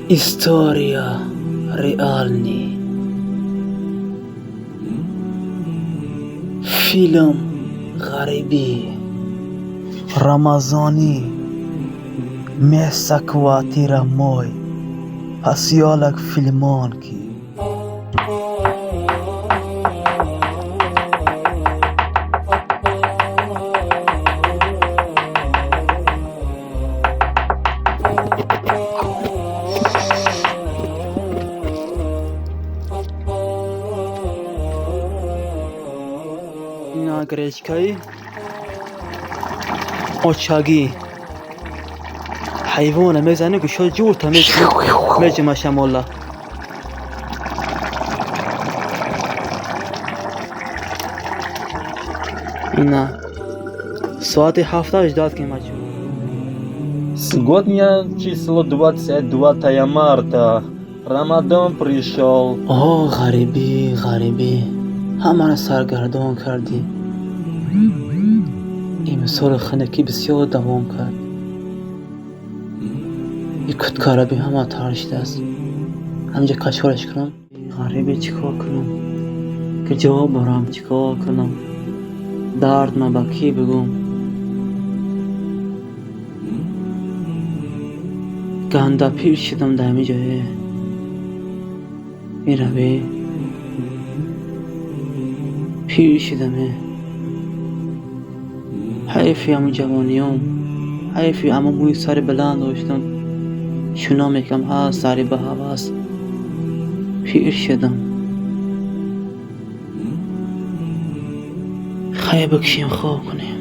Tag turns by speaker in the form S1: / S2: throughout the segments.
S1: История реальный. Филм ғарибӣ. Рамазонӣ. Место квартира мой. Посёлок Филимонки. Ина гречкаи очагӣ. Ҳайвона мезанӣ, гӯшо ҷурта меҷима шамола. Ина соати ҳафта ждать кем ачо.
S2: Сегодня число 22 марта. Рамадан пришел.
S1: О, ғарибӣ, ғарибӣ. Ҳамаро саргардон кардӣ. Имсол хунукӣ бисёр давом кард. И куткараби ҳама тар шудааст. Ҳаминҷа кашолаш кунам. Ғарибӣ, чӣ кор кунам? Куҷо барам, чӣ кор кунам? Дард ман ба кӣ бигӯм? Ганда пир шудам дар ҳамин ҷое. Меравӣ? Пир шудам е. Ҳайфи ҳамун ҷавониём. Ҳайфи ҳамун мӯи сари баланд доштам. Шуна мекардам, ҳа сари ба ҳавас. Пир шудам. Хай бикшем, хоб кунем.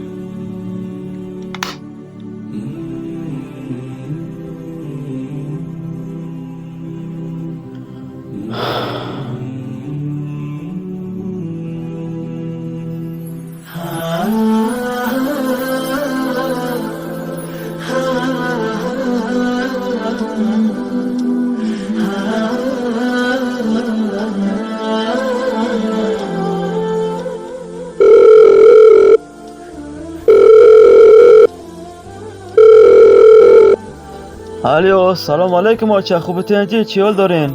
S2: Алло, салом алейкум, оча, хуб тенҷи, чӣ ҳол дорин?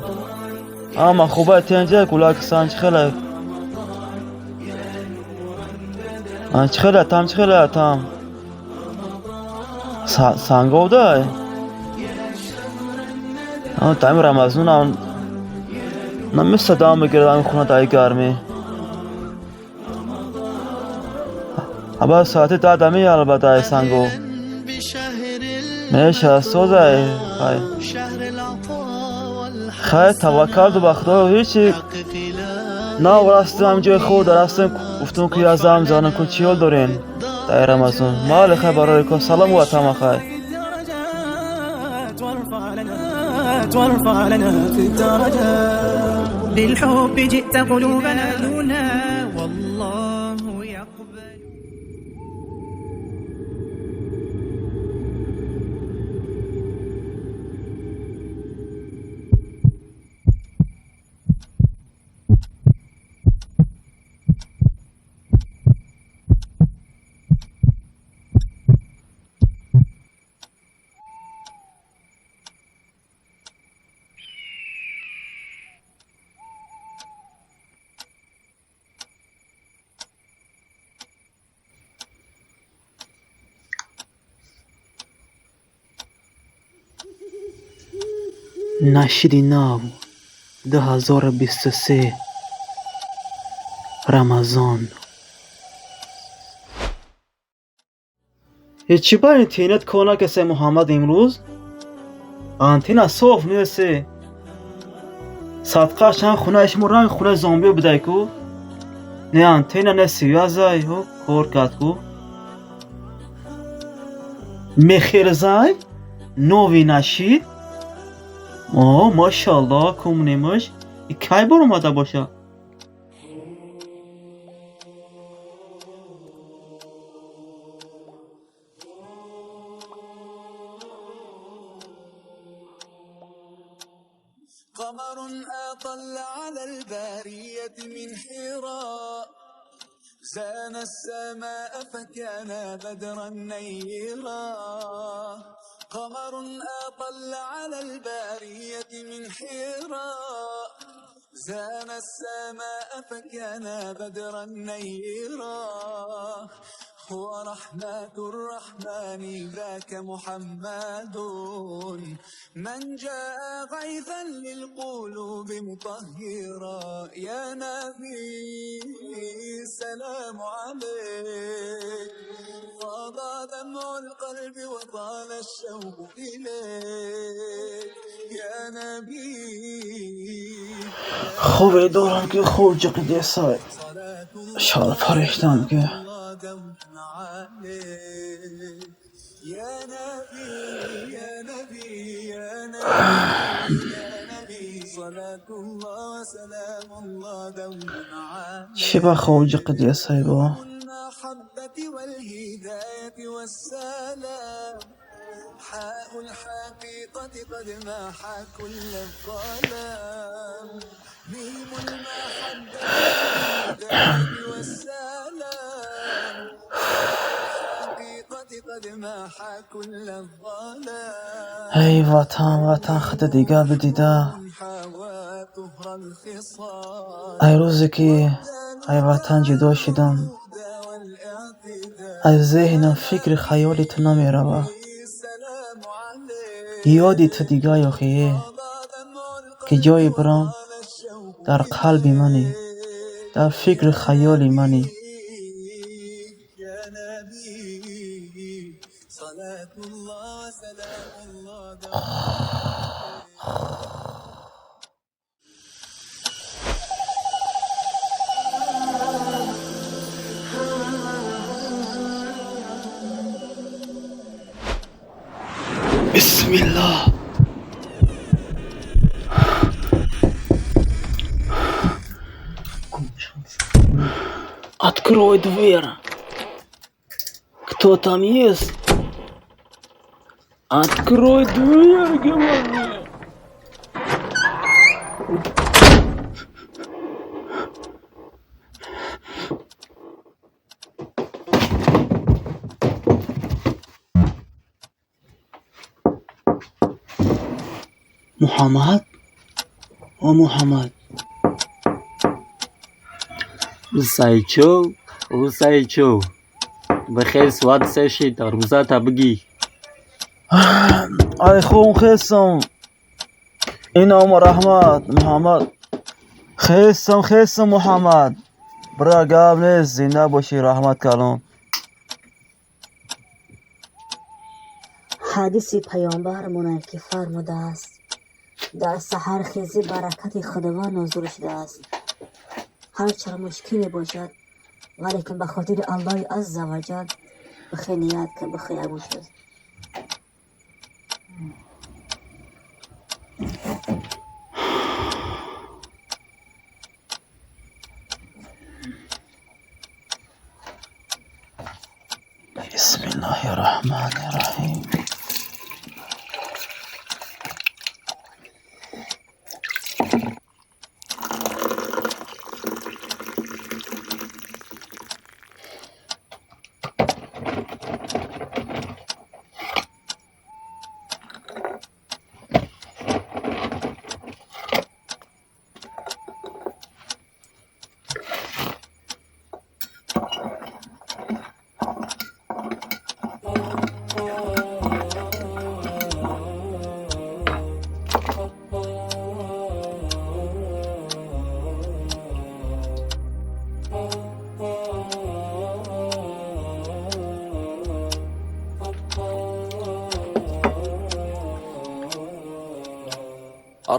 S2: Ама хуба тенҷи, гулак сан чӣ хеле? Ан чӣ хеле, там чӣ хеле, там? Сангов дай? Ан тами Рамазон ан наместа дам мегирад ами хона дай гармӣ. Аба соати 10 дами алба дай Сангов. Меша созай, хай. Хай, таваккалту ба Худо, ҳечи нав растем ҳамин ҷои худ растем, гуфтум ки я зам занам кун, чӣ ҳол дорен дар Рамазон. Майли, хай, барои кор, салом ватама, хай.
S3: وارفع لنا في الدرجات بالحب جئت قلوبنا والله يقبل.
S1: Нашиди нав 2023 Рамазон.
S2: Ҳечи ба интернет кор накард Муҳаммад имрӯз? Антенна соф нест. Садқаш чанд хонаи шумо ранг хонаи зомбиё будай ку? Не антенна, не связай, ҳо кор кард ку. Мехерзай? Нови нашид? О, машаллоҳ, кумнемаш. И кай бор омада боша?
S4: قمر أطل على البرية من حراء زان السماء فكان بدرا نيرا. قمر أطل على البارية من حراء، زان السماء فكان بدرا نيرا، هو رحمة الرحمن ذاك محمد، من جاء غيثا للقلوب مطهرا. يا نبي السلام عليك، فاض دمع القلب وطال الشوق إليك. يا نبي
S2: Хобе дорам, ки хоб ҷиқидесай.
S4: صلاة
S2: Шал фариштам, ки
S4: الله دوما عليك. يا نبي يا نبي يا نبي يا نبي، صلاة الله وسلام الله دوما عليك.
S2: Чӣ ба хоб ҷиқидесай бо?
S4: المحبة والهداية والسلام، حاء الحقيقة قد محى كل الظلام، ميم المحبة والهداية والسلام، الحقيقة قد محى كل الظلام.
S2: Эй ватан, ватан, худа дигар бидида.
S4: حوى طهر الخصال،
S2: Ай рӯзе ки ай ватан ҷудо шудам,
S4: الهدى والاعتدال.
S2: аз зеҳнам фикри хаёли ту намерава.
S4: السلام عليك،
S2: Ёди ту дигар ёхие,
S4: فاض دمع
S2: ки
S4: القلب
S2: ҷое бирам,
S4: وطال الشوق
S2: дар қалби манӣ,
S4: إليك.
S2: дар фикри хаёли манӣ.
S4: يا نبي صلاة الله وسلام الله دوما.
S2: Бисмиллоҳ. Открой дверь. Кто там есть? Открой дверь, говорю. Муҳаммад? О, Муҳаммад.
S1: Сайчо, о Сайчо, бахел соат 3 шид, арбузата бигӣ.
S2: Ай хун хестам. Инома раҳмат, Муҳаммад. Хестам, хестам, Муҳаммад. Бира гап нест, зинда бошӣ, раҳмат калом.
S5: Ҳадиси паёмбар монанд, ки фармудааст: дар саҳархезӣ баракати Худованд нозил шудааст. Ҳарчанд мушкиле бошад, валекин ба хотири Аллоҳи азза ва ҷал бихел ният кун, бихел ягон чиз.
S2: Бисмиллоҳи раҳмони раҳим.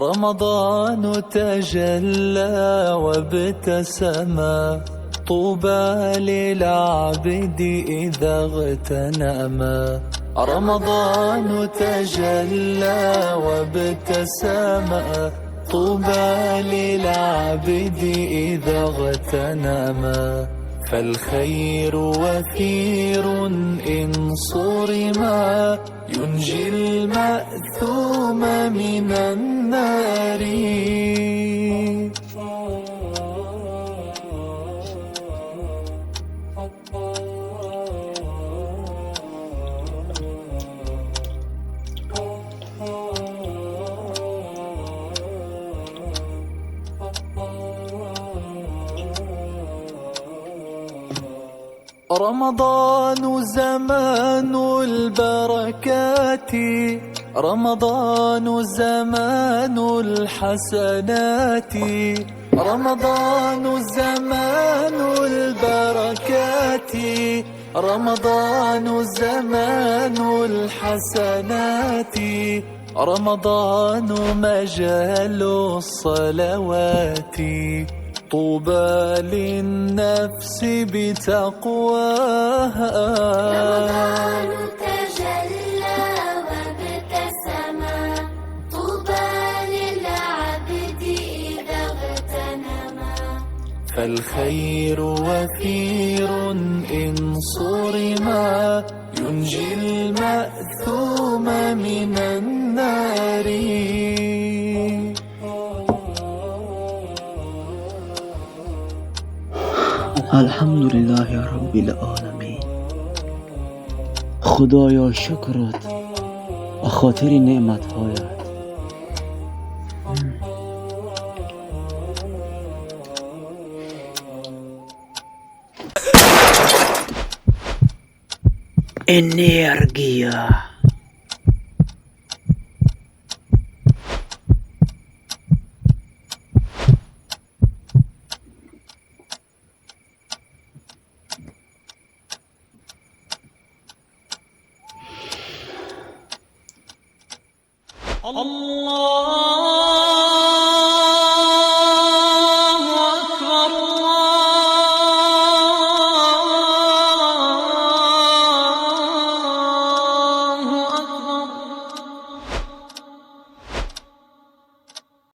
S4: رمضان تجلى وابتسما، طوبى للعبد إذا اغتنما. رمضان تجلى وابتسما، طوبى للعبد إذا اغتنما. فالخير وفير إن صرما، ينجي المأثوم من النار. رمضان زمان البركات، رمضان زمان الحسنات، رمضان زمان البركات، رمضان زمان الحسنات، رمضان مجال الصلوات، طوبى للنفس بتقواها.
S6: رمضان تجلى وابتسم، طوبى للعبد إذا اغتنما.
S4: فالخير وفير إن صرما، ينجي المأثوم من النار.
S1: Алҳамдулиллаҳи роббил оламин. Худоё, шукрат ба хотири неъматҳоят. Энергия.
S3: الله.